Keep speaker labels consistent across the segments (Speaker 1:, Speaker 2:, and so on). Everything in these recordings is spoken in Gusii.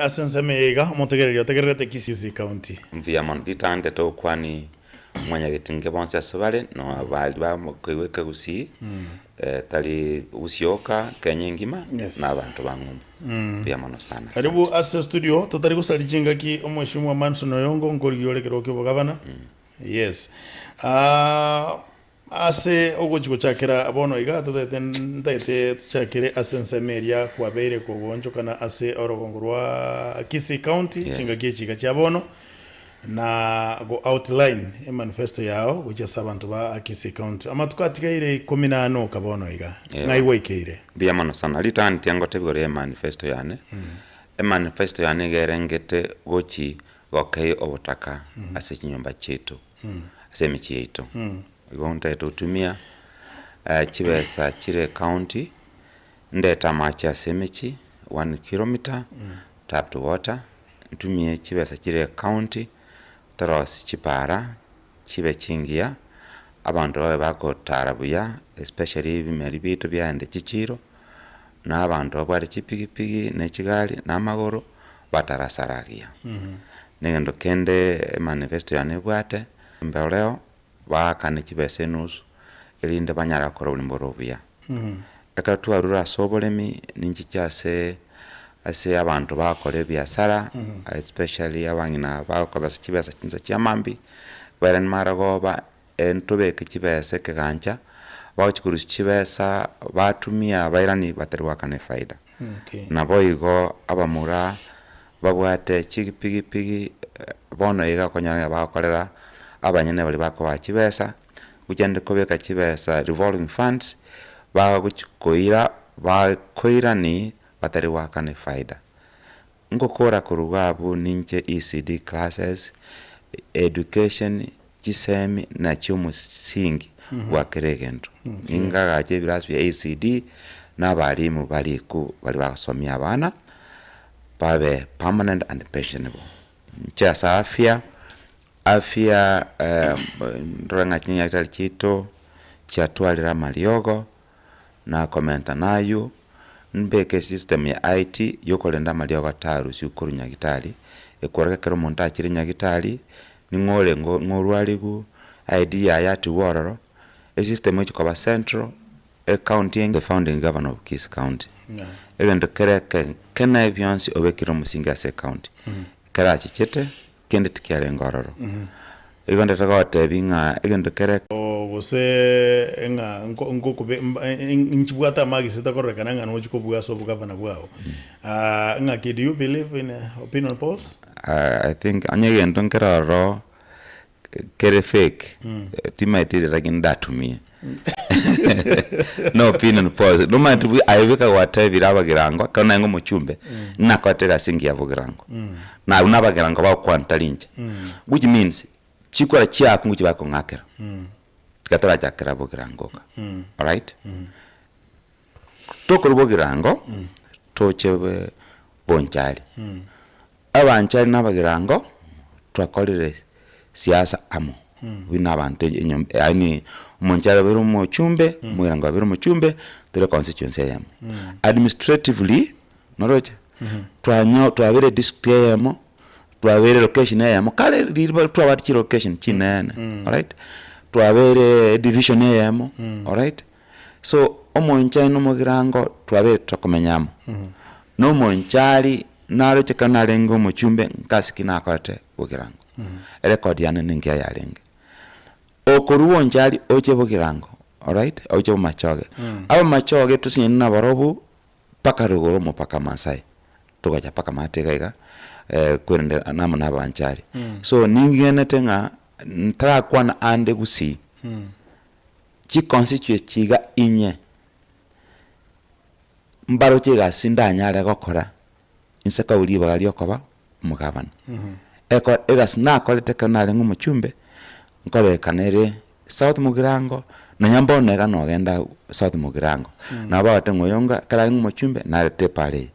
Speaker 1: Ase ensemo eye iga, omotegereri otegererete Kisii County.
Speaker 2: Mbuya mono ritang'ani togokwania mwanyagetinge bonsi ase bare na baria bakoigwa ekegusii tari gusii oka Kenya engima
Speaker 1: Yes.
Speaker 2: na abanto ba ng'umbu. Mbuya mono sana asante.
Speaker 1: Karibu ase studio totari gosaria chingaki omweshimiwa Manson Oyongo nkorigia ore ekerogo kia obogabana. Yes. Ah, Ase ogochia gochakera bono iga totagete ntagete tochakere ase ensemo eria kwabeire kogoonchokana ase orogongo rwa Kisii County
Speaker 2: Yes.
Speaker 1: chingaki echi iga chia bono na go outline emanifesto yao gochia ase abanto ba Kisii County. Amatuko atigaire ikomi na ane oka bono iga.
Speaker 2: Eeh.
Speaker 1: Ng'ai gwaikeire?
Speaker 2: Mbuya mono sana. Ritang'ani tiga ngotebie igoro ya emanifesto yane. Emanifesto yane iga erengete gochi gokei obotaka ase chinyomba chiaito. ase emechie yaito. Igo ntagete gotumia chibesa chire ecounty, ndete amache ase emechie, one kilometer, tapped water, ntumie chibesa chire ecounty, torosie chipara, chibe chingiya, abanto babe bagotara buya, especially ebimeri biaito biaende chichiro, na abanto babwate chipigipigi, ne chigari, na amagoro, batarasara agiya. Na egento kende emanifesto yane ebwate, mboreo baakane chibesa enusu, erinde banyare gokora oboremi bore obuya. Ekero twarure ase oboremi, ninchiche ase ase abanto bagokora ebiasara, especially abang'ina bagokobesa chibesa chinsa chia mambia, bairane marogoba ntobeke chibesa ekegancha, bagochia korusia chibesa batumia bairani batari goakana efaida. Naboigo abamura babwate chipigipigi bono iga okonyora ng'a bagokorera abanyene baria bakobaa chibesa, gochia kobeka chibesa revolving funds, bagochi koira bakoirani batari goakana efaida. Ngokora korwa abwo ninche ECD classes, education, chisemi nachio omosingi bwa kera egento. Ningagache ebirasi bia ECD na abalimu barikwo baria bagosomia abana babe permanent and pensionable. Inche ase afya, afya ndore ng'a chinyagitari chiaito chiatwarire amariogo. na komenta nayio, mbeke esystem ya IT yokorenda amariogo atarusiwe korwa nyagitari, ekworeka ekero omonto achire nyagitari, ning'o orenge ng'o orwariwu, ID yaye atigwe ororo, esystem echi koba central, ecounty enge the founding governor of Kisii county, egento kere eke kene bionsi obekire omosingi ase ecounty, ekero achichete. Kende tikiarenge ororo. Igo ndete gotebia ng'a egento kere.
Speaker 1: Gose ng'a nko nkokobe nchibwate amagisi takororekana ng'a nochi kobua ase obogavana bwao. Ng'aki do you believe in opinion polls?
Speaker 2: I think onye egento nkere ororo kere fake, timaeti lakini ndatumie. No opinion polls. Nomanyete buya aye bweka gwatebire abagirango, ekero narenge omochumbe, nakorete egasi engiya bogirango. Na abwo nabagirango bagokwana tari inche. Which means, chikura chiaku ngochia bakong'akera. Tiga torachakera bogirango oka. Alright? Tokorwa bogirango, toche bonchari. Abanchari na abagirango twakorire siasa amo, buna abanto enyomba yaani omonchari abeire omochumbe, omogirango abeire omochumbe, tore constituency eyemo. Administratively, noroche, twanyo twabeire edistrict eyemo, twabeire location eyemo, kare riria twabwate chilocation chinene, alright, twabeire edivision eyemo, alright. So, omonchari na omogirango twabeire tokomenya amo, na omonchari Naroche ekero narenge omochumbe nkase ki nakorete bogirango, erekodi yane nengiya yarenge. Okorwa bonchari oche bogirango, alright, oche bomachoge. Abamachoge tosinyane nabarobwo mpaka rogoro omopaka Maasai, togacha mpaka maate iga iga, kwerende amo na abanchari. So ning'igenete ng'a ntarakwana ande gusii, chiconstituency iga inye. Mbaroche egasi ndanyare gokora inse kau ribaga riokoba omogabana. Eko egasi nakorete ekero narenge omochumbe, nkorekana ere South Mugirango, nonya mbono iga nogenda South Mugirango, nabo bagoteba ng'a oyonga ekero arenge omochumbe narete epara eye.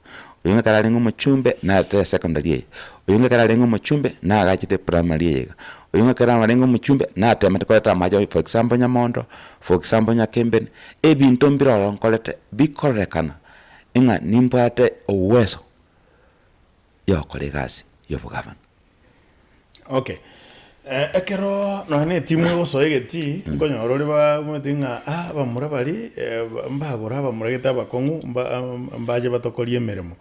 Speaker 2: Oyo ekero arenge omochumbe naretire esecondary eye, oyo ekero arenge omochumbe nagachete eprimary eye iga, oyo ekero arenge omochumbe natemete koreta amache for example Nyamondo, for example Nyakembene, ebinto mbire ororo nkorete bikororekana ng'a nimbwate ouweso yogokora egasi ya obogavana.
Speaker 1: Okay. Eh, ekero nonya na etimu egosoa egetii, nkonyora ore bamanyete ng'a ah abamura baria eh, mbagore abamura gete abakong'u mba mbache batokorie emeremo.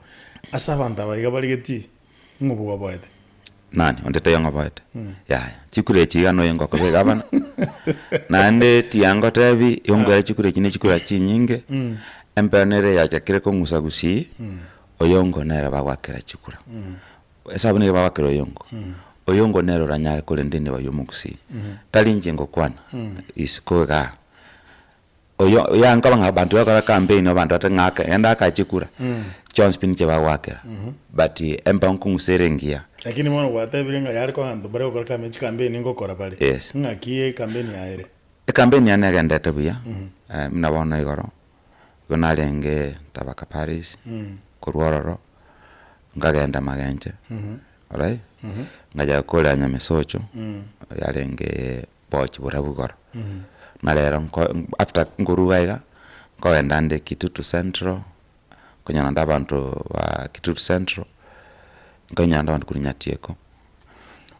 Speaker 1: Ase abanto aba iga bare getii, ng'o bwoboete?
Speaker 2: Nani? Onde taiyo ng'oboete? Yaya, chikura echi iga noyo ngokoba egavana, naende tiangotebi, ongwere chikura echi ne chikura chinyinge, empero nere yachakire kong'usa gusii, oyongo nere bagwakera chikura. Esabu nigo bagwakera oyongo, oyongo nere oranyare korenda enibo ya omogusii, tari inche ngokwana, isiko igaa. Oyo ya nkoba ng'a abanto bagokora campaign abanto bate ng'a ake genda ake chikura, chionsi pi ninche bagwakera, but empa nkong'usa ere engiya.
Speaker 1: Lakini bono gwatebire ng'a yare koanto bare gokora campaign chicampaign ngokora bare.
Speaker 2: Yes.
Speaker 1: Ng'aki ecampaign yaye ere?
Speaker 2: Ecampaign yane egendete buya, buna bono igoro, igo narenge Tabaka Parish, korwa ororo, nkagenda Magenche, alright, ngacha gokorera Nyamesocho, yarenge bochi borabu igoro, na rero nko after nkoruga iga, nkogenda nde Kitutu Central, nkonyora nde abanto ba Kitutu Central, nkonyora nde abanto korwa Nyatieko.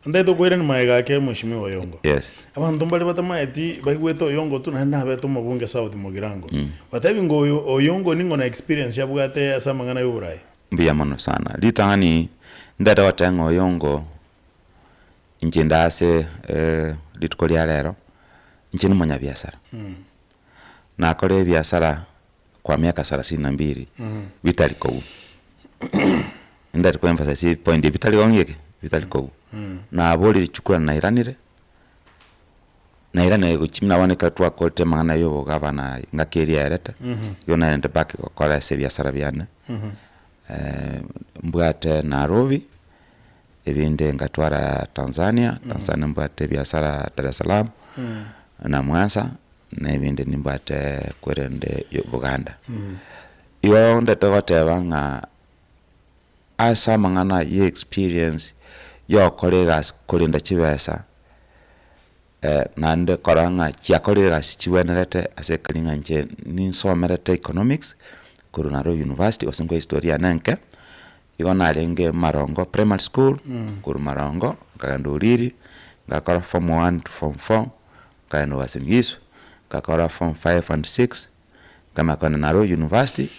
Speaker 1: Ntaete okoirania magega ake Mweshimiwa Oyongo.
Speaker 2: Yes.
Speaker 1: Abanto mbare batamaeti baigwete Oyongo tu naende nabete omobunge South Mugirango. Batebi ng'a oyo Oyongo ning'o na experience abwate ase amang'ana y'oborai.
Speaker 2: Mbuya mono sana. Ritang'ani ntaete goteba ng'a Oyongo inche inde ase rituko ria rero, inche nomonyabiasara. Nakora ebiasara kwa miaka sarasini na mbili, bitari kogwa. Ndari ko emphasize epoint eye, bitari kogwa ng'aki? Bitari kogwa. Naborire chikura nairanire, nairanire gochia buna bono ekero twakorete amang'ana ya obogavana engaki eria yaerete, igo naerente back gokora ase ebiasara biane, mbwate Nairobi, ebinde ngatwara Tanzania, Tanzania mbwate ebiasara Dar es Salaam, na Mwanza, na ebinde nimbwate kwerende Buganda. Igo ndete goteba ng'a ase amang'ana ya experience ya ogokora egasi korenda chibesa, naende korora ng'a chiakorire egasi chibwenerete ase ekeri ng'a inche ninsomerete economics korwa Nairobi University gose nkwa ehistory yane enke, igo narenge Marongo Primary School, korwa Marongo nkagenda Uriri, ngakora form one to form four, nkagenda Uasin Gishu, ngakora form five and six, nkamanya kogenda Nairobi University,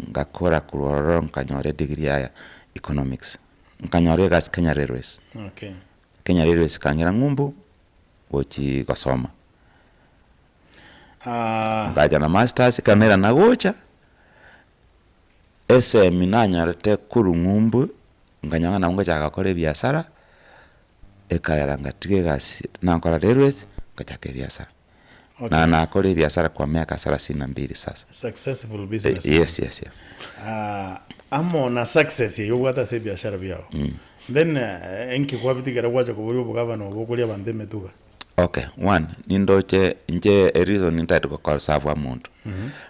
Speaker 2: ngakora korwa ororo nkanyora edegree ya economics, nkanyora egasi Kenya Railways.
Speaker 1: Okay.
Speaker 2: Kenya Railways ekang'ira ng'umbu gochii gosoma.
Speaker 1: Ah.
Speaker 2: Ngacha na masters, ekero nairana gocha, esemi nanyorete korwa ng'umbu, nkanyora ng'a nabo ngochaka gokora ebiasara, ekagera ngatiga egasi nakora railways, ngachaka ebiasara.
Speaker 1: Okay.
Speaker 2: Na nakora ebiasara kwa miaka thelathini na mbili sasa.
Speaker 1: Successful business.
Speaker 2: Yes, yes, yes.
Speaker 1: Ah, amo na success eye obwate ase ebiashara biago. Then eh, enki kwabitigera gwacha koboria obogavana obo okoria abanto emetuga?
Speaker 2: Okay, one, nindoche inche ereason ntagete goserve omonto,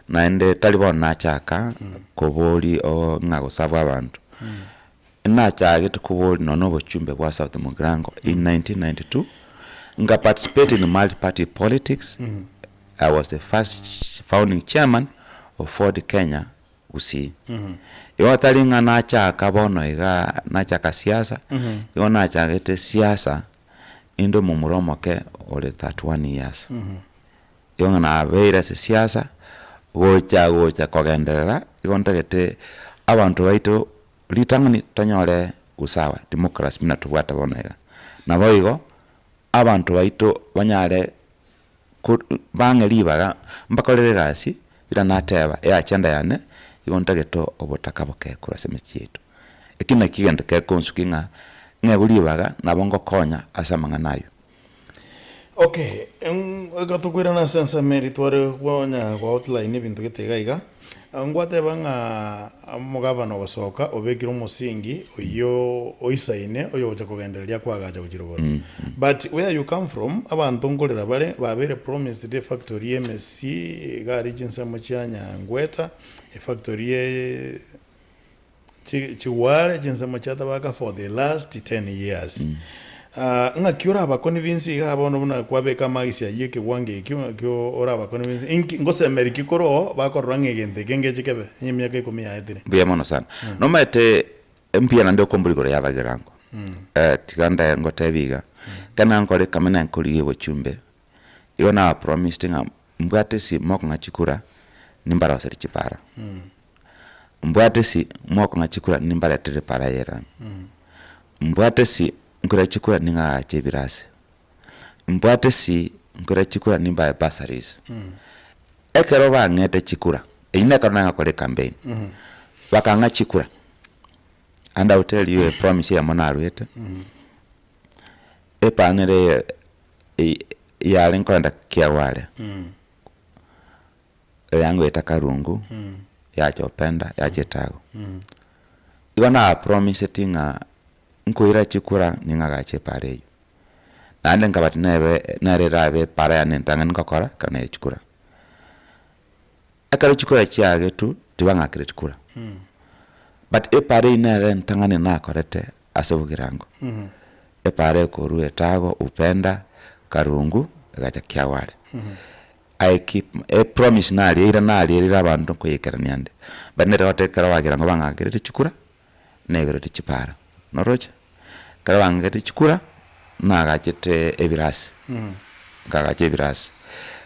Speaker 2: naende tari bono nachaka kobori oo ng'a goserve abanto, nachagete kobori nonye na obochumbe bwa South Mugirango in 1992, nka participate in multi party politics, I was the first founding chairman of Ford Kenya Gusii. Igo tari ng'a nachaka bono igaa nachaka siasa, igo nachagete siasa inde omomura omoke ore 31 years. Igo ng'a nabeire ase siasa, gocha gocha kogenderera, igo ntagete abanto baito ritang'ani tonyore usawa, democracy buna tobwate bono iga. Naboigo, abanto baito banyare ko bang'e ribaga mbakorere egasi, buna nateba eagenda yane, igo ntagete obotaka boke korwa ase emechie yaito. Eki nakio egento kekonsukia ng'a ng'egwe ribaga nabo ngokonya ase amang'ana aywo.
Speaker 1: Okay, iga tokoirana ase ensemo eria tware konya go outline ebinto gete iga iga, ngwateba ng'a omogabana ogosoka obekire omosingi oyio oisaine oyogocha kogendereria kwagacha gochia rogoro. But where you come from, abanto nkorera bare babeire promised efactory ya emesi iga aria chinsemo chia Nyangweta, efactory ya. Chi chigware chinsemo chia tabaka for the last 10 years. Ah, ng'aki orabaconvince iga bono buna kwabeka amagisi ayio ekegwango ekio ng'aki orabaconvince inki ngosemeri ki korwa oo bakorora ng'a egento eke ngeche kebe onye emiaka ikomi yaetire.
Speaker 2: Mbuya mono sana. Nomanyete mbuya naende okombora igoro ya abagirango. Tiga nde ngotebie iga, ekero nankore ekamenya nkorigia obochumbe, igo nabapromised ng'a mbwate ase mokong'a chikura nimbaroserie chipara. Mbwate ase mokong'a chikura nimbaretere epara ya erami. Mbwate ase nkore chikura ning'agache ebirasi. Mbwate ase nkore chikura nimbae bursaries. Ekero bang'ete chikura, eyio nekero nagakora ecampaign, bakang'a chikura, and I will tell you a promise eyemo naruete, epara nere yare nkoenda kiagware. Eyangoeta karungu, yacha openda, yacha etago. Igo nabapromiseti ng'a nkoira chikura ning'agache epara eywo. Naende nkabati nebe nere erabe epara yane entang'ani ngokora ekero naire chikura. Ekero chikura chiagetwe tibang'akereti kura, but epara eywo nere entang'ani nakorete ase obogirango. Epara ekorwa etago, upenda, karungu, egacha kiagware. I keep e promise narieire narierire abanto nkoyekerania ande, but nere goteba ekero bagira ngo bang'akerete chikura, negerete chipara, noroche? Ekero bang'akerete chikura, nagachete ebirasi, nkagacha ebirasi.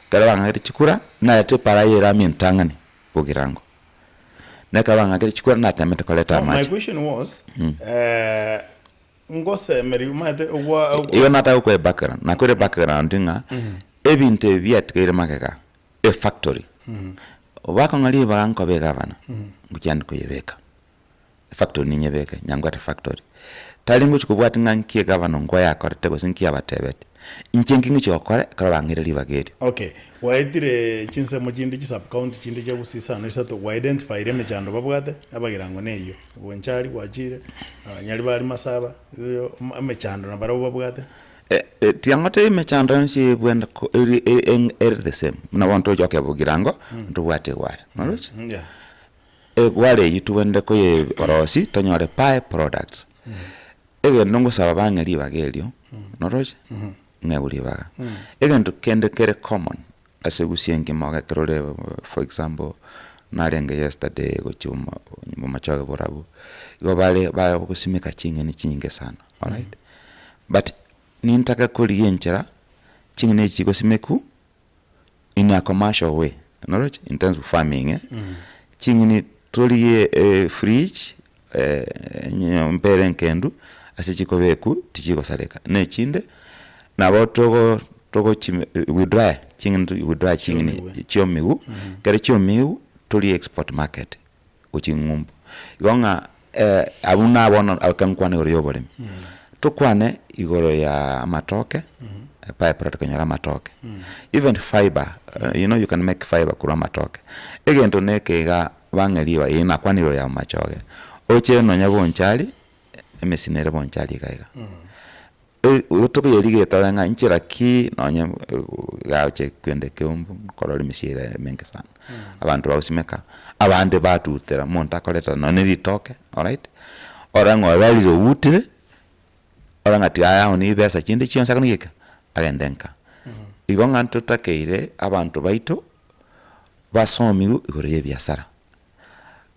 Speaker 2: Ekero bang'akerete chikura, narete epara ya erami entang'ani bogirango. Na ekero bang'akerete chikura natemete koreta
Speaker 1: No, my
Speaker 2: amache.
Speaker 1: question was, Ngosemeria omanyete ogwa ogwa.
Speaker 2: Igo nataka gokoa ebackground, nakoire ebackground ng'a ebinto ebi biatigaire magega, efactory, bakong'a ribaga nkoba egavana, ngochia ande koyebeka, efactory ninyebeke, nyangwate factory. Tari ngochia kobwatia ng'a nki egavana nkwo yakorete gose nki abatebeti, inche nki ngochia gokora ekero bang'eire ribaga erio.
Speaker 1: Okay, gwaetire chinsemo chinde chi sub county chinde chia Gusii isano isato, gwa identifyire emechando babwate, abagirango neyio. Bonchari gwachire, Nyaribari Masaba, emechando nabarabwo babwate.
Speaker 2: Tiga ngotebie emechando yonsi ebwene ko eri ere the same, buna bono togocha gokeba bogirango, ntobwate egware, noroche?
Speaker 1: Yeah.
Speaker 2: Egware eywo tobwenerete koyerosia tonyore by products. Egento ngosaba bang'e ribaga erio, noroche? Ng'egwe ribaga. Egento kende kere common. Ase gusii engima ekero ore for example, narenge yesterday gochia bomachoge borabu, igo bare bagosimeka ching'eni chinyinge sana, alright. But nintake korigia enchera, ching'eni echi chigosimekwa in a commercial way, noroche in terms of farming eh, ching'eni torigie efridge enyomba ere enkendu ase chikobekwa tichigosareka, na echinde nabo togo togochi we dry ching'eni we dry ching'eni
Speaker 1: Chiomiwe.
Speaker 2: chiomiwu, ekero chiomiwu torie export market gochia ng'umbu. Igo ng'a abwo na bono ekero nkwane igoro ya oboremi, tokwane igoro ya amatoke, epipe tokonyora amatoke, even fibre, you know you can make fibre korwa amatoke. Egento na eke iga. Bang'e riba, ee, nakwane igoro ya amachoge. Oche nonya bonchari, emesina ere bonchari iga iga. Tokoyerigereria tore ng'a inchera ki nonye gache kende keumbu nkorora emesira ere emenge sana. Abanto bagosimeka, abande batutera, omonto akoreta nonye na ritoke, alright, orore ng'a orarire obutire, orore ng'a tiga aoni besa chinde chionsi akona geka, agende nka. Igo ng'a ntotakeire abanto baito. Basomigwe igoro y'ebiasara,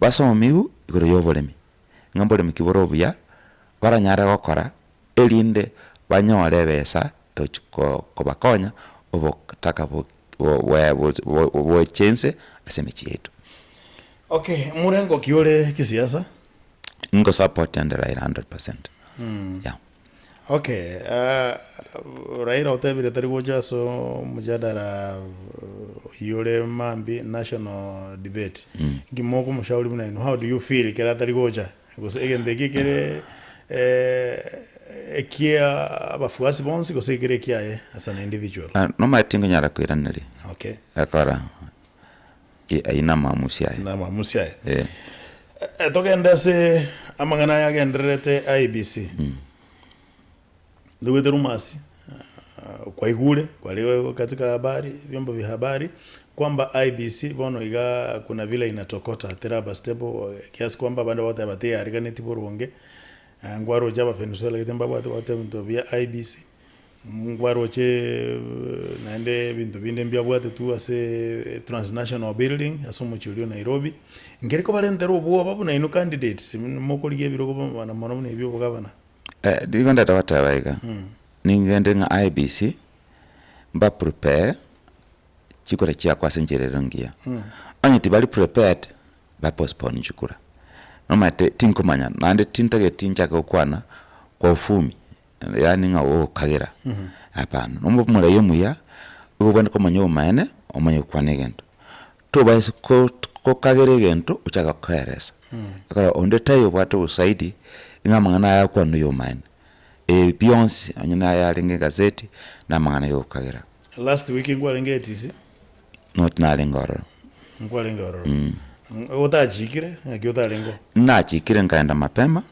Speaker 2: basomigwe igoro y'oboremi, ng'a mboremi ki bore obuya baranyare gokora erinde banyore ebesa egochi ko kobakonya obotaka bo boche inse ase emechie yaito.
Speaker 1: Okay, morengo ki ore kisiasa?
Speaker 2: Nko support ande Raila 100%, yeah.
Speaker 1: Okay, Raila otebire tari gocha ase omojadara oyio ore mambia national debate. Inki mokomoshauri buna inwe, how do you feel ekero atari gocha? Gose egento eki ekere ekia abafuasi bonsi gose ekere ekiaye as an individual?
Speaker 2: Nomanyete tinkonyara koiraneria.
Speaker 1: Okay.
Speaker 2: Ekora ayio namamusi aye.
Speaker 1: Namamusi aye.
Speaker 2: Eh.
Speaker 1: Togende ase amang'ana aya agendererete IEBC. Ntoigwete rumors, kwaigure, kware katika habari, vyombo vya habari, Kwamba IEBC bono iga kuna vile inatokota teraba stable kiasi kwamba abande bagoteba teyariganeti boronge, nkwaroche aba Venezuela gete mbabwate bagoteba ebinto bia IEBC, nkwaroche naende ebinto binde mbiabwate tu ase transnational building ase omochie oria o Nairobi, nkeri kobarentera obwoba buna inwe candidates mokorigia ebirogo mono mono buna ebi obogabana.
Speaker 2: Nigo ndete goteba iga, ningende ng'a IEBC mba prepare chikura chiakwa ase enchera ere engiya. Onye tibari prepared, ba postpone chikura. Nomanyete tinkomanya naende tintageti nchake gokwana kwa ufumi, yaani ng'a ogokagera, hapana. Nobe omorai omuya, igo obwenerete komanya obomaene, omanye gokwana egento. Tobaisa ko kokagera egento ochake koeresa, ekero onde taiyo obwate obosaidi ng'a amang'ana aya agokwana noyo omomaene. Ebi bionsi onye naye arenge egazeti, na amang'ana ya ogokagera.
Speaker 1: Last week nkwarenge ATC?
Speaker 2: No tinarenge ororo.
Speaker 1: Nkwarenge ororo. Otachikire, ng'aki otarenge oo?
Speaker 2: Nachikire nkaenda mapema,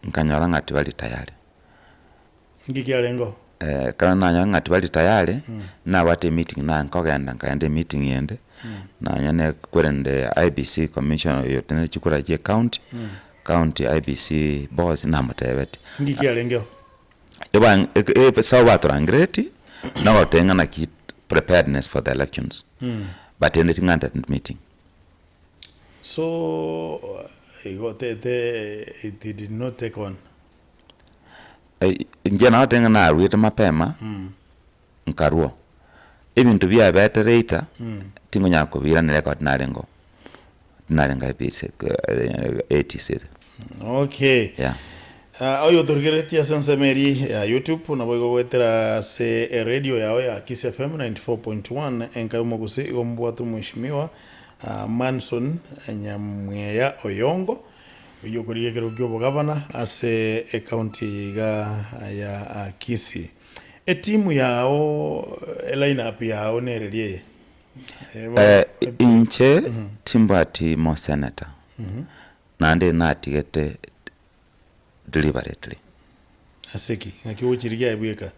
Speaker 2: nkanyora ng'a tibari tayari.
Speaker 1: Nki kiarenge oo?
Speaker 2: Ekero nanyora ng'a tibari tayari, nabwate emeeting naye nkogenda nkaenda emeeting ende, nonya ne kwerende IEBC commissioner oyo otenenete chikura chia ecounty, county IEBC boss namotebetie.
Speaker 1: Nki kiarenge oo?
Speaker 2: Eba ase batorangereti nogoteba ng'a naki preparedness for the elections but ende ting'anchete meeting.
Speaker 1: So igo te te it did not take on.
Speaker 2: Inche nagoteba ng'a naruete mapema nkarwa, ebinto biabete later tingonyara kobiiraneria ekero tinarenge oo, tinarenge IEBC ATC.
Speaker 1: Okay.
Speaker 2: Yeah.
Speaker 1: Ah, oyo otorigereretie ase ensemo eria ya YouTube nabo igo goetera ase eradio yao ya Kiss FM 94.1 enka y'omogusii igo mobwate omweshimiwa ah, Manson Nyamweya Oyongo oyio okorigia ekerogo ki'obogabana ase ecounty eye iga ya ah, Kisii. Etimu yao eline up yao nereria eye?
Speaker 2: Eh, inche timbwati mosenator naende natigete deliberately.
Speaker 1: Ase ki? Ng'aki ogochirigia aye bweka?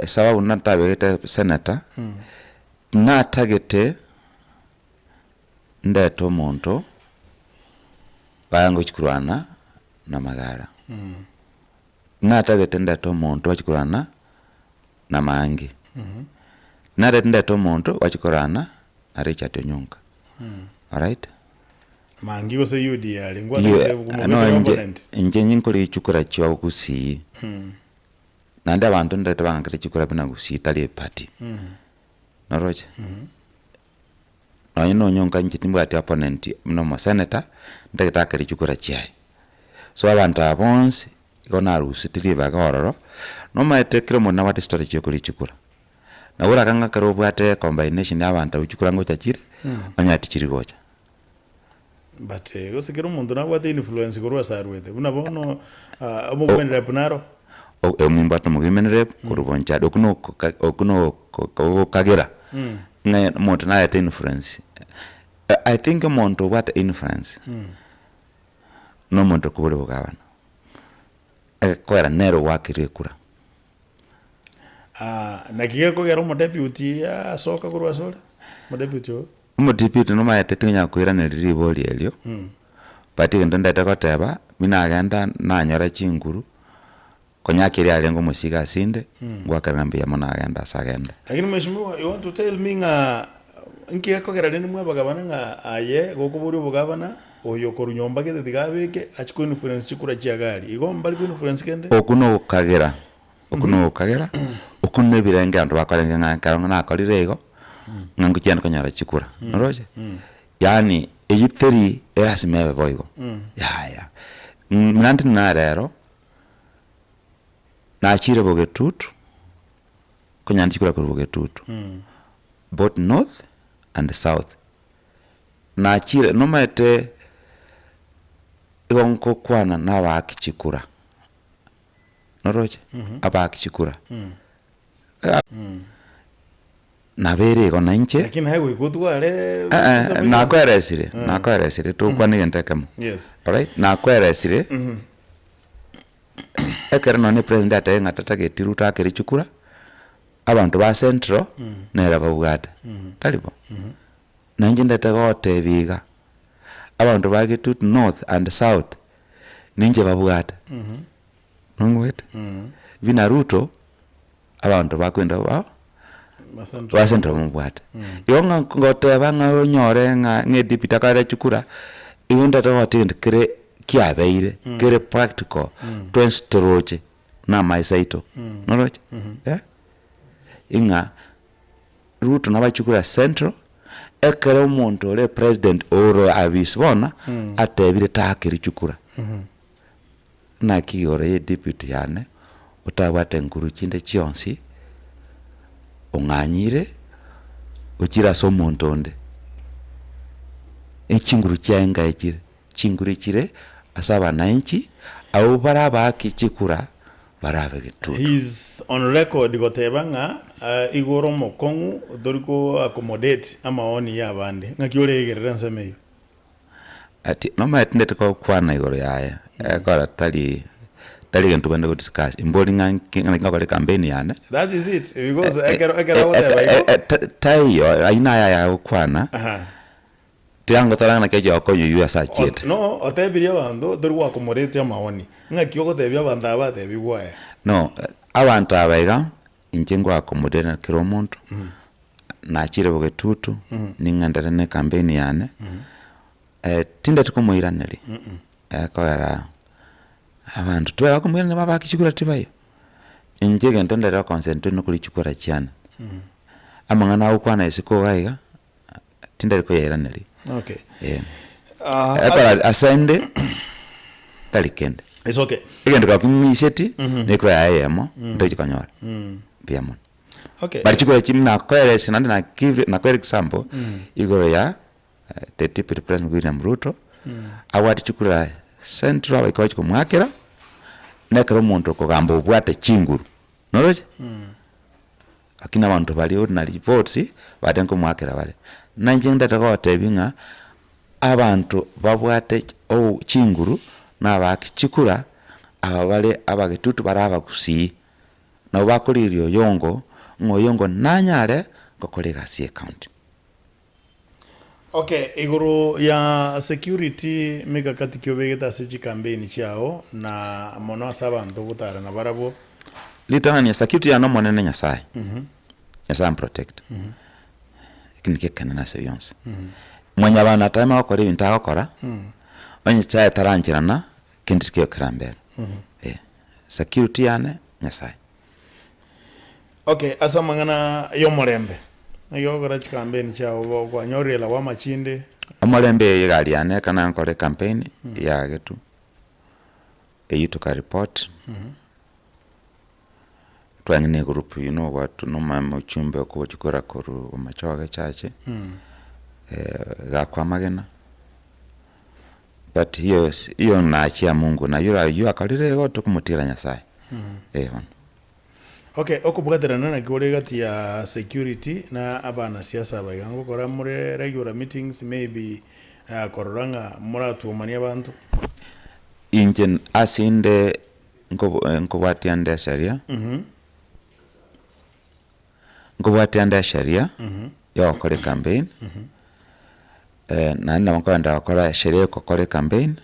Speaker 2: Sababu natabegete senator, natagete ndete omonto bayangochi korwana na magara. Natagete ndete omonto bachi korwana na maangi. Natagete ndete omonto bachi korwana na Richard Onyonka. Alright?
Speaker 1: Maangi gose UDA are
Speaker 2: Ye,
Speaker 1: ngwatagete
Speaker 2: no
Speaker 1: komobeka
Speaker 2: inche
Speaker 1: opponent.
Speaker 2: inche ninkore chikura chia Gusii. Naende abanto ndete bang'akere chikura buna Gusii tari eparty. Noroche? Nonye na Onyonka inche timbwati opponent buna omosenator, ntagete akere chikura chiaye. So abanto aba bonsi, igo naruseti ribaga ororo, nomanyete kera omonto nabwate estrategy ya okoria chikura. Nabo orakang'e ekero obwate combination ya abanto abwo chikura ngocha chire, onye tichiri gocha.
Speaker 1: But gose kera omonto nabwate influence korwa ase arwete, buna bono omowomen rep naro.
Speaker 2: Nimbwate omowomen rep korwa Bonchari, okwo na okwo na ogokagera ng'a omonto narete influence. I think omonto obwate influence, na omonto okobori obogabana, egekoera nere ogoakerwa ekura.
Speaker 1: Naki gekogera omodeputy asoka korwa asore? Omodeputy oo.
Speaker 2: Omodeputy nomanyete tingonyara koiraneria ribori erio, but egento ndete goteba, buna nagenda nanyora chinguru, konya keria arenge omosigo asinde, ngoakera ng'a mbuya mono agenda ase agenda.
Speaker 1: Lakini mheshimiwa you want to tell me ng'a nki gekogera rende mwabagabana ng'a aye gokoboria obogabana oyo korwa nyomba gete tiga abeke achie ko influence chikura chia gari igo mbari ko influence kende?
Speaker 2: Okwo nogokagera, okwo nogokagera, okwo na ebirenge abanto bakorenge ng'a ekero nakorire igo, ng'a ngochia konyora chikura, oroche? Yaani eyio teri erasima ebe boigo, yaya. Buna intwe narero, nachire bogetutu, konyora chikura korwa bogetutu, both north and south. Nachire nomanyete igo nkokwana na abaaki chikura, noroche? Abaaki chikura. Nabeire igo na inche.
Speaker 1: Lakini naye goika otware
Speaker 2: Eh, eh, nakoeresire, nakoeresire tokwane egento ekemo.
Speaker 1: Yes.
Speaker 2: Alright, nakoeresire, ekero nonye president atebire ng'a tatageti Ruto akere chikura. Abanto ba Central nere babwate, tari bo? Na inche ndete gotebia iga, abanto ba Gitutu North and South ninche babwate, nongwete? Buna Ruto, abanto bakwenda ba ba Central bamobwate. Igo ng'a ngoteba ng'a onyore ng'a ng'a edepute akare chikura, igo ndete goteba egento kere kiabeire, kere practical, twensi toroche. na amaiso aito, noroche? Eh, ing'a Ruto nabachie korwa central, ekero omonto ore president ore abisi bono, atebire taakeri chikura, naki igoro ya edepute yane, otabwate nguru chinde chionsi, ong'anyire, ochire ase omonto onde, echinguru chiaye nkae chire. Chinguru chire ase abananchi, abwo barabaake chikura barabe getutu.
Speaker 1: He is on record goteba ng'a igo ore omokong'u tori ko accommodate amaoni ya abande. Ng'aki oregerere ensemo eyio?
Speaker 2: Ati nomanyete tindeti gokwana igoro yaye, ekora tari tari egento tobwenerete go discuss, imbori ng'a nki ng'a ngokora ecampaign yane.
Speaker 1: That is it because ekero ekero agoteba igo.
Speaker 2: Taiyo, ayio naye ayagokwana. Tiga ngotara ng'a naki okoyuyu ase achiete.
Speaker 1: No, otebirie abanto tori gwakomoretie amaoni. Ng'aki ogotebia abanto aba batebigwe aya?
Speaker 2: No, abanto aba iga, inche ngoakomodera kera omonto, nachire bogetutu, ning'enderere na ecampaign yane, tindeti komoiraneria, ekogera abanto tibari bakomoiraneria babake chikura tibaiyo. Inche egento ndere goconcentrate nokoria chikura chiane, amang'ana agokwana isiko iga iga. Tindari koyairaneria.
Speaker 1: Okay.
Speaker 2: Eh.
Speaker 1: Ah,
Speaker 2: Ekora ase ende tari kende.
Speaker 1: It's okay.
Speaker 2: Egento gakong'iseti nekura yaye eyemo ntochi konyora. Mbuya mono.
Speaker 1: Okay.
Speaker 2: But chikura chinde nakoeresa naende na give nakoera example igoro ya the deputy president William Ruto abwate chikura central abaika bachi komoakera na ekero omonto okogamba obwate chinguru Noroche? Lakini abanto baria ordinary votes bande nkomoakera bare. Na inche ndete gogotebia ng'a abanto babwate ou chinguru na abaaki chikura, aba bare abagetutu bare abagusii, nabo bakorigereria oyongo ng'a oyongo nanyare gokora egasi ya ecounty.
Speaker 1: Okay, igoro ya security mikakati ki obegete ase chicampaign chiao na mono ase abanto ogotara nabarabwo?
Speaker 2: Ritang'ani security yane omonene Nyasaye, Nyasaye amprotect, eki nikio ekenene ase bionsi. Mwanyabanto nateme gokora ebinto agokora, onye Nyasaye tarancherana, kende tikeiyo kerambere, eh. Security yane Nyasaye.
Speaker 1: Okay, ase amang'ana y'omorembe, naki ogokora chikampeni chiao bo kwanyorire lawama chinde?
Speaker 2: Omorembe eye egari yane ekero nankora ecampaign yagetwe, eywo toka report, twang'ina na egroup you know what na omochumbe okogochia kora korwa bomachoge church, egakwa amagena, but hiyo hiyo naachia Mungu na yura oywo akorire igo tokomotiira Nyasaye, eh bono.
Speaker 1: Okay, okobwaterana naki kore egati ya security na abanasiasa aba iga ngokora more regular meetings maybe korora ng'a moratuomanie abanto?
Speaker 2: Inche ase inde nkobo nkobwatia nde esheria, nkobwatia nde esheria ya gokora ecampaign, naende nabo nkoenda gokora esheria ya gokora ecampaign.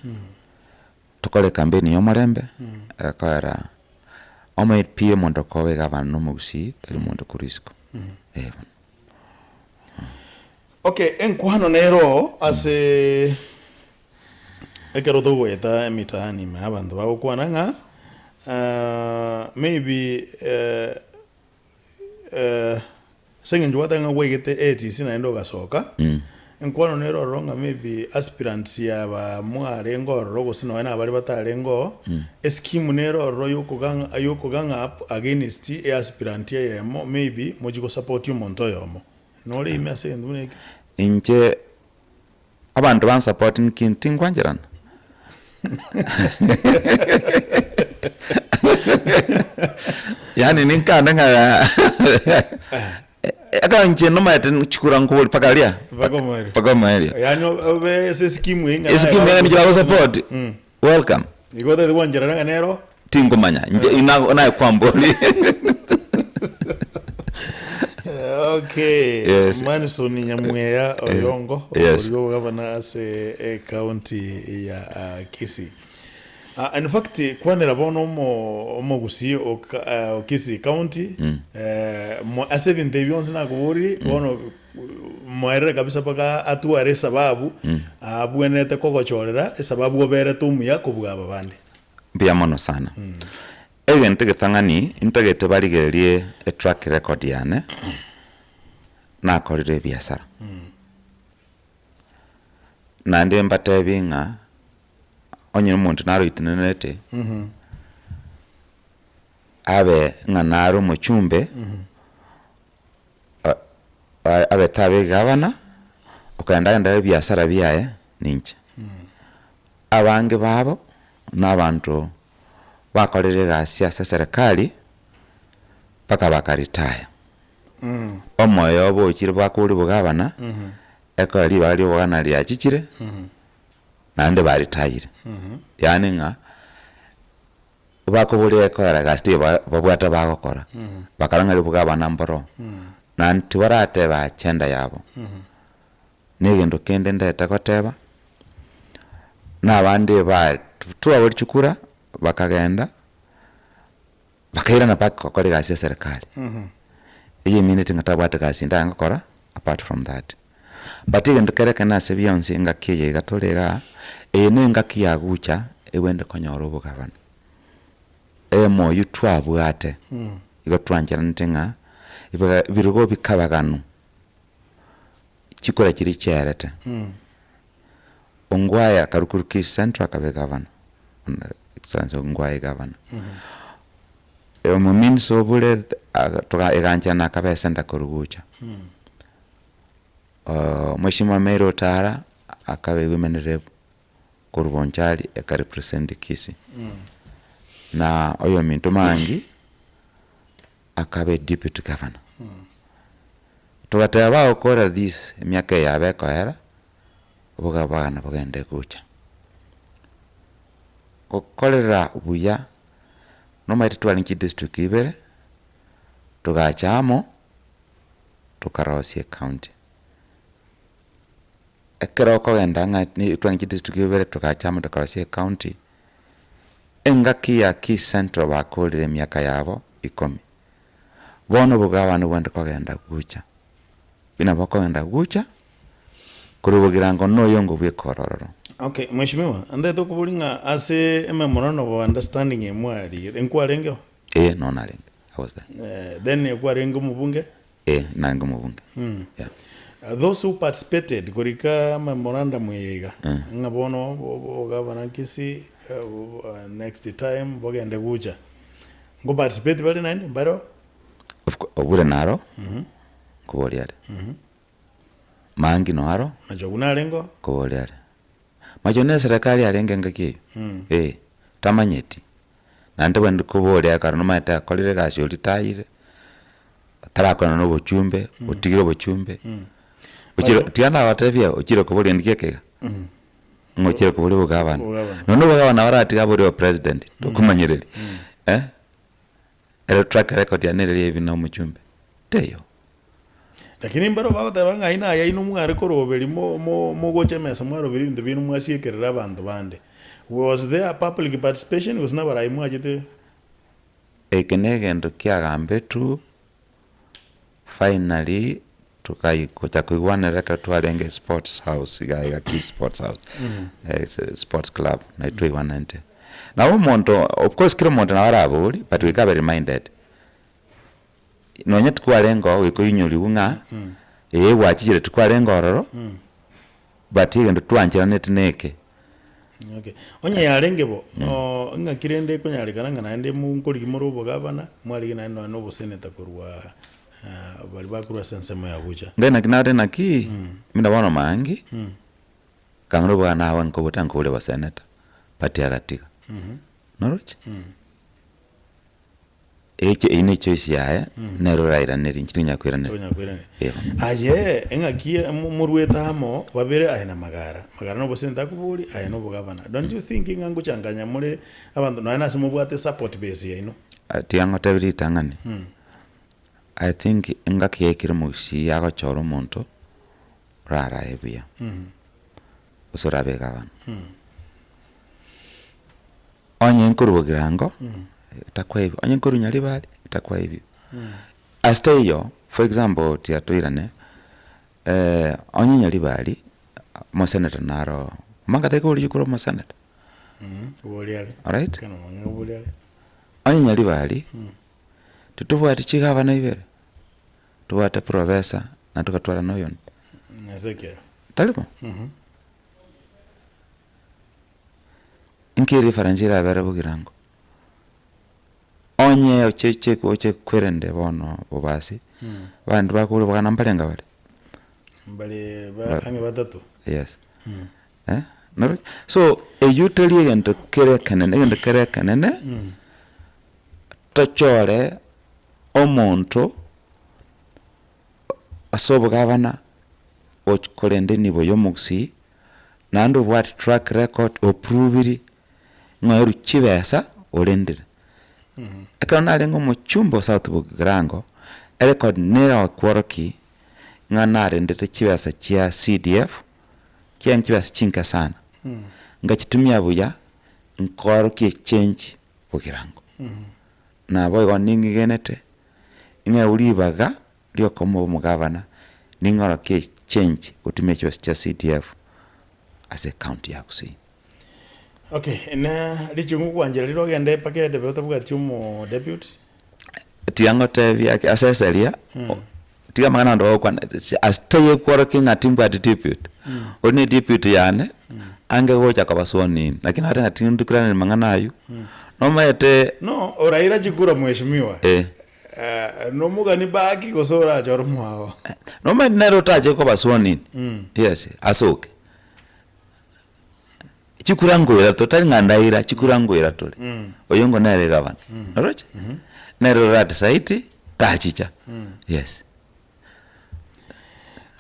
Speaker 2: Tokore ekampeni y'omorembe, ekoera omanyete pi omonto okoba egavana na omogusii tari monto korwa isiko, eh bono.
Speaker 1: Okay, enkwano nero oo ase ekero togoeta emitaani ime abanto bagokwana ng'a maybe Ase eng'encho gwateba ng'a gwaigete ATC naende ogasoka, enkwano nere ororo ng'a maybe aspirants aba mwarenge ororo gose nonya na baria batarenge oo, escheme nere ororo yokogang yokogang up against easpirant eyemo maybe mochie gosupport omonto oyomo. Nore ime ase egento buna ekio?
Speaker 2: Inche abanto bansupport nki tingwancherana. Yaani ninkande ng'a ekero inche nomanyete chikura nkobori mpaka riria
Speaker 1: Mpaka omoerio.
Speaker 2: mpaka omoerio.
Speaker 1: Yaani obe ase escheme eye ng'a naye
Speaker 2: Escheme eye ninche bagosupport, welcome.
Speaker 1: Igo otagete gwancherana ng'a nero
Speaker 2: Tinkomanya, inche naye kwamboria.
Speaker 1: Okay,
Speaker 2: Yes.
Speaker 1: Manson Nyamweya Oyongo,
Speaker 2: Yes.
Speaker 1: oria obogabana ase ecounty ya ah, Kisii. Ah, in fact kwanera bono omo omogusii o ka- ah, o Kisii county eh, mo- ase ebinto ebi bionsi nakoborie bono moerere kabisa mpaka atware esababu abwenerete kogochorera esababu oberete omuya kobua aba bande.
Speaker 2: Mbuya mono sana. Egento egetang'ani ntagete barigererie etrack record yane, nakorire ebiasara. Naende mbatebie ng'a onye omonto naro oitenenerete, abe ng'a nare omochumbe, abe tabe egavana, okogenda agende ebiasara biaye ninche. Abange babo na abanto bakorire egasi ase eserekari mpaka baka retire. Omoyo obo ochire bakore obogavana, ekero ribaga ria obogavana riachichire, naende ba retire. Yaani ng'a bakoboria ekora egasi teiyo babwate bagokora, bakarora ng'a obogavana mboro, naende tibarateba agenda yabo. Na egento kende ndete goteba, na abande ba twabori chikura bakagenda, bakairana back gokora egasi ya eserekari. Eyio emineti ng'a tabwate gasi ende arenge gokora apart from that. But egento kere ekenene ase bionsi engaki eye iga tore igaa, eye na engaki ya gocha ebwenerete konyora obogabana. Eyemo oywo twabwate, igo twancheranete ng'a ebirogo bikabaganu. Chikura chiria chiaerete, Ongwae akarwa korwa Kisii Central akaba egavana, Excellency Ongwae egavana. Omominisa obure eganchana akaba esenta korwa gocha. Mheshimiwa Mary Otara akaba ewomen rep korwa Bonchari eka represent Kisii. Na oyominto Mangi akaba eduputy governor. Togateba bagokora this emiaka eye yabo ekoera, obogabana bogende gocha. Gokorera buya, nomanyete twarenge chidistrict ibere, togacha amo, tokarosia ecounty. Ekero okogenda ng'a twarenge chidistrict ibere togacha amo tokarosia ecounty, engaki ya Kisii Central bakorire emiaka yabo ikomi. Bono obogabane bwende kogenda gocha, buna bokogenda gocha, korwa bogirango noyongo bweka ororo.
Speaker 1: Okay, Mheshimiwa, ntaete okoboria ng'a ase ememorandum of understanding eye mwarigete, nkwarengeo?
Speaker 2: Ee, no narenge, I was there.
Speaker 1: Eh, then ekwarenge omobunge?
Speaker 2: Ee, narenge omobunge, yeah.
Speaker 1: Those who participated korika memorandum eye iga, ng'a bono obogavana Kisii, next time bogende gocha. Nko participate bare naende mbareo?
Speaker 2: Of co- Obure naro, nkoboria are. Mangi noaro,
Speaker 1: Machogu narenge oo?
Speaker 2: nkoboria are. Machogu na eserekari arenge engaki eyio, eh, tamanyeti. Naende bwendi koboria ekero nomanyete akorire egasi oria tayire, tarakorana na obochumbe, otigire obochumbe, ochire tiga nabatebie ochire koboria gento kia ekeiga. Ng'a ochire koboria obogavana.
Speaker 1: Obogavana.
Speaker 2: Nonya obogavana baratiga abore opresident, tokomanyereria, eh, ere track record yane ere ebi na omochumbe, teiyo.
Speaker 1: Lakini mbaro bagoteba ng'a aye naye inwe mware koroberia mo- mo- mogocha emesa mwaroberia ebinto biaino mwasiekerera abanto bande. Was there public participation gose nabarai mwachete?
Speaker 2: Eke na egento kiagambetwe Finally tokai gocha koigwanera ekero twarenge sports house iga iga Kisii sports house sports club naye twaigwananete. Nabo omonto of course kera omonto nabo arabori but goika abe reminded. Nonye tikwarenge oo goika oinyoriwu ng'a ee gwachire tikwarenge ororo but egento twancheranete neke.
Speaker 1: Okay. Onye yarenge bo, oo, ng'aki rende ekonyarekana ng'a naende nkorigia more obogavana, mwarigia naende nonya na oboseneta korwa ah, baria bakorwa ase ensemo ya Bucha.
Speaker 2: Ngai naki nare naki, buna bono maangi, kang'ina obogana naye nkobota nkoboria oboseneta, but agatiga. Noroche? Eche eyio ne choice yaye, nere orairanerie, inche tinya koiraneria.
Speaker 1: Tonya koiraneria.
Speaker 2: Ebo.
Speaker 1: Aye, eng'aki mo- moruete amo babere aye na Magara. Magara na oboseneta akobori, aye na obogavana. Don't you think ng'a ngochanganya more abanto nonya nase mobwate support base yaino?
Speaker 2: Ah, tiga ngotebi ritang'ani. I think engaki yaikire omogusii agochora omonto orarae buya, gose orabe egavana. Onye nkorwa Bogirango, etakuwa hivyo, onye nkorwa Nyaribari, etakuwa hivyo. Ase taiyo, for example tiga toirane, onye Nyaribari, omosenator naro, omanga tari korigia korwa omosenator. Alright? Onye Nyaribari, titobwati chigavana ibere, tobwate professor na togatwara na oyonde. Tari bo? Inki reference erabere bogirango? Onye ocheche oche kwerende bono bobasi, abanto bakore bogana mbarenge bare?
Speaker 1: Mbare ba ang'e batato.
Speaker 2: Yes. Eh, noroche? So, eywo teri egento kere ekenene, egento kere ekenene, tochore omonto ase obogabana gochi korenda enibo ya omogusii, naende obwate track record, opruviri, ng'a oerwe chibesa orendire. Ekero narenge omochumba o South Bogirango, erecord nere okworokia ng'a narendete chibesa chia CDF, chiaye chibesa chinke sana, ngachitumia buya, nkoorokia echange Bogirango. Naboigo ning'igenete, ng'ewe ribaga riokomoa omogabana, ning'orokie echange gotumia chibesa chia CDF ase ecounty ya Gusii.
Speaker 1: Okay, na richungu gwanchera riria ogende mpaka edebe otabwati omo deputy?
Speaker 2: Tiga ngotebie ake ase eseria, tiga amang'ana abanto bagokwana ase taiyo ekworokia ng'a timbwati deputy, oria ne deputy yane, ange gocha koba sworn in, lakini nabate ng'a tindikweraneri mang'ana aywo, nomanyete.
Speaker 1: No, oraira chikura mheshimiwa.
Speaker 2: Eh.
Speaker 1: Nomogani baki gose orachore omwabo?
Speaker 2: Nomanyete nere otache koba sworn in, yes, asoke. Chikura nkoira tore, tari ng'a ndaira, chikura nkoira tore. Oyongo nere egavana, oroche? Nere ora decide tachicha, yes.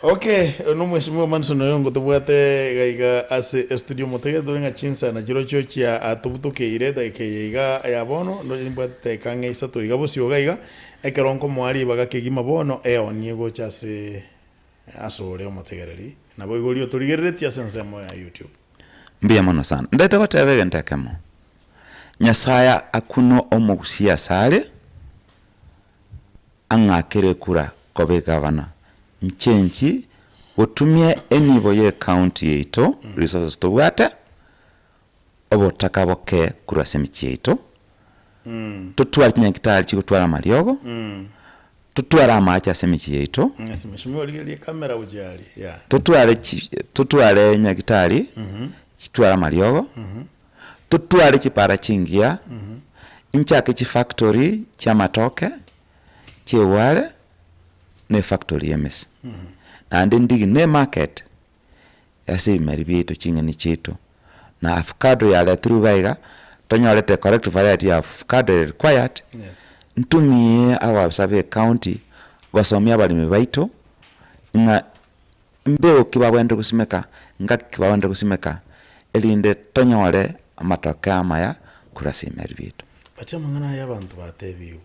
Speaker 1: Okay, oyo nomweshimiwa Manson Oyongo tobwate iga iga ase estudio motege tore ng'a chinsa nachirochio chia atobutokeire edageka eye iga ya bono ndoche nimbwate edageka ang'e isato iga bosio iga iga ekero nkomoa ribaga kegima bono eonie gocha ase Asore omotegereri, naboigo oria otorigereretie ase ensemo ya YouTube.
Speaker 2: Mbuya mono sana. Ndete goteba egento ekemo, Nyasaye akune omogusia asare, ang'akere ekura koba egavana, nchenchi gotumia enibo ye ecounty yaito, resources tobwate, obotaka boke korwa ase emechie yaito, totware chinyagitari chigotwara amariogo, totware amache ase emechie yaito,
Speaker 1: Yes, mheshimiwa origererie camera gochia aria, yeah.
Speaker 2: totware chi totware nyagitari chitware amariogo, totware chipara chingiya, nchake chifactory chiamatoke, chieware, na efactory ya emesi. Naende ndige na emarket. Ase ebimeri biaito ching'eni chiaito, na avocado yaretirwe iga iga, tonyorete correct variety ya avocado ere required, ntumie ababisa be ecounty gosomia abaremi baito, ng'a mbeu ki babwenerete gosimeka, ngaki ki babwenerete gosimeka, erinde tonyore amatokeo amaya korwa ase ebimeri biaito.
Speaker 1: Bache amang'ana aya abanto batebigwe,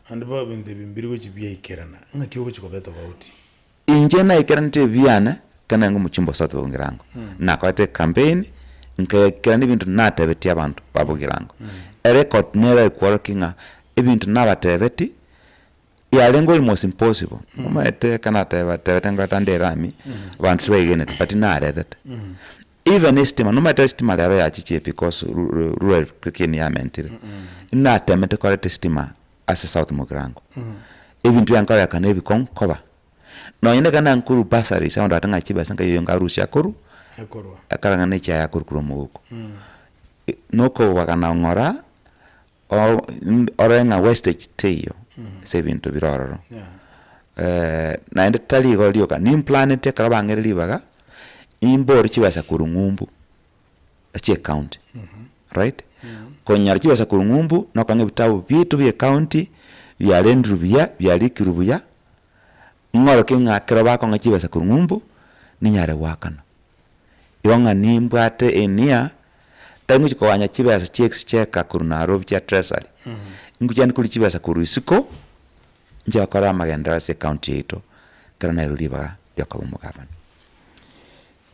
Speaker 1: naende ba ebinto ebi mbiri gochia biaikerana, ng'aki ogochia koba etofauti?
Speaker 2: Inche naikeranete ebibe biane, ekero narenge omochumba o South Bogirango, nakorete ecampaign, nkaekerania ebinto natebetie abanto ba Bogirango. Erecord nere ekworokia ng'a ebinto nabatebeti, yarenge almost impossible, omanyete ekero nateba tebete nkoreta nde erami, abanto tibaigenete but naretete. Even estima, nomanyete estima rero yachichire because rural electrification yamentire, natemete koreta estima ase South Mugirango, ebinto biankorekana ebikong'u koba, nonye na ekero nakorwa bursaries abanto bagoteba ng'a chibesa nkai oyo nkarusia akorwa,
Speaker 1: Akorwa.
Speaker 2: ekarang'a na echiaye akorwa korwa omogoko. Nokobagana ng'ora, o- orore ng'a wastage teiyo ase ebinto bire ororo.
Speaker 1: Yeah.
Speaker 2: Naende tari igo rioka, nimplaneti ekero bang'eire ribaga, nimbore chibesa korwa ng'umbu. ase ecounty, right? Konyora chibesa korwa ng'umbu, nokong'a ebitabu biaito bia ecounty, biarendirwe buya, biarikirwe buya, ng'orokie ng'a ekero bakong'a chibesa korwa ng'umbu, ninyare goakana. Igo ng'a nimbwate enia, tari ngochia koganya chibesa chia exchequer korwa Nairobi chia treasury, ngochia koria chibesa korwa isiko. Inche gokora amagenderero ase ecounty yaito ekero nairwe ribaga riokoba omogavana.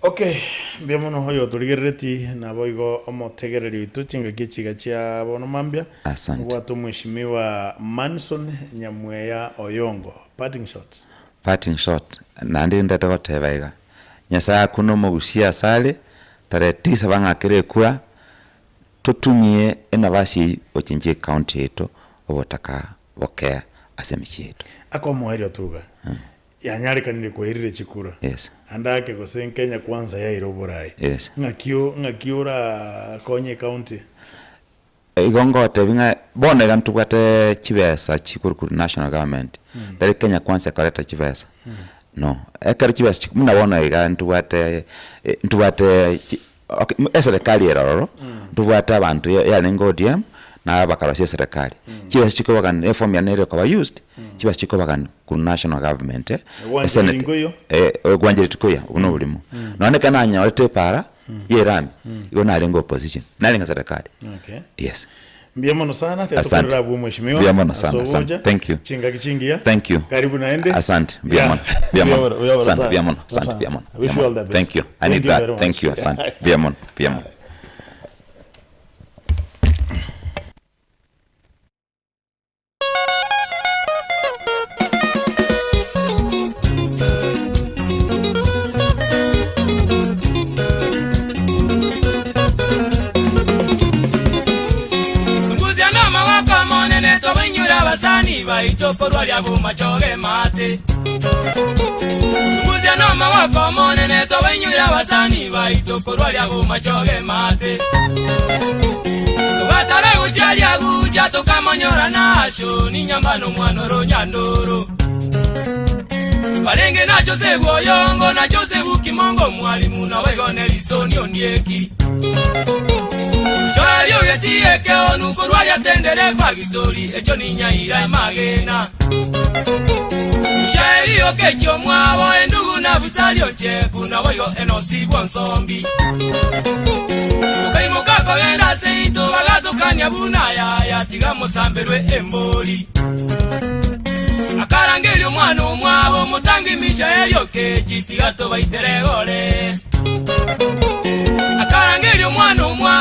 Speaker 1: Okay, mbuya mono oyotorigerereti naboigo omotegereri oito chingaki echi iga chia bono mambia.
Speaker 2: Asante.
Speaker 1: Mobwate omweshimiwa Manson Nyamweya Oyongo. Parting shots.
Speaker 2: Parting shot, naende ndete goteba iga, Nyasaye akune omogusia asare, tarehe tisa bang'akere ekura, totumie enafasi eyio gochenchia ecounty yaito obotaka bokea ase emechie yaito.
Speaker 1: Aka omoerio tuga, yanyarekanire kwairire chikura,
Speaker 2: Yes.
Speaker 1: ande ake gose Kenya kwanza yaire oborai.
Speaker 2: Yes.
Speaker 1: Ng'aki o ng'aki orakonye ecounty?
Speaker 2: Igo ngotebia ng'a bono iga ntobwate chibesa chikorwa national government, tari Kenya kwanza ekoreta chibesa, no. Ekero chibesa chi buna bono iga ntobwate ntobwate chi okay eserekari ere ororo, ntobwate abanto ya yarenge ODM, na bakarosia eserekari. Chibesa chikobagana eform yane ere ekoba used, chibesa chikobagana korwa national government,
Speaker 1: Egwanchera
Speaker 2: esenate,
Speaker 1: rinkoiyo.
Speaker 2: egwanchera tikoiyo, obwo na oborimo. Nonye ekero nanyorete epaara. Y'erami, igo narenge opposition, narenge serikali.
Speaker 1: Okay.
Speaker 2: Yes.
Speaker 1: Mbuya mono sana,
Speaker 2: Asante.
Speaker 1: tiga tokorere abwo mweshimiwa.
Speaker 2: Mbuya mono
Speaker 1: Ase
Speaker 2: sana, asante.
Speaker 1: ogocha.
Speaker 2: Thank you.
Speaker 1: Chingaki chingiya.
Speaker 2: Thank you.
Speaker 1: Karibu naende.
Speaker 2: Asante. Mbuya
Speaker 1: Yeah.
Speaker 2: mono. Mbuya
Speaker 1: Mbuya
Speaker 2: mono.
Speaker 1: mono, mbuya mono
Speaker 2: Asante,
Speaker 1: sana.
Speaker 2: mbuya mono. Asante,
Speaker 1: Sana.
Speaker 2: mbuya mono.
Speaker 1: I wish
Speaker 2: Mbuya
Speaker 1: you all
Speaker 2: mono.
Speaker 1: the best.
Speaker 2: Thank you. I
Speaker 1: Thank
Speaker 2: need
Speaker 1: you
Speaker 2: that.
Speaker 1: very much.
Speaker 2: Thank you. Asante. Mbuya mono. Mbuya mono.
Speaker 3: Sungusia namagoko amonene tobainyore abasani baito korwa ria bomachoge mate. Sungusia namagoko amonene tobainyore abasani baito korwa ria bomachoge mate. Togatare gochia ria gucha tokamonyora nasho ninyamba nomwana oro nyandoro. Barenge na Joseph Oyongo na Joseph Kimongo mwalimu na waigo Nelson Ondieki. Choerio getie keonu korwa riatendere fagitori echo ninyaira emagena. Shaerio kecho mwabo endugu na butalio ncheku na waigo enosi bwonsombi. Tokaimoka kogenda seito bagatukania buna yaya tiga mosamberwe embori. Akarangeria omwana omwabo omotangi Mishaeli okechi tiga tobaitere gore. Akarangeria omwana omwabo.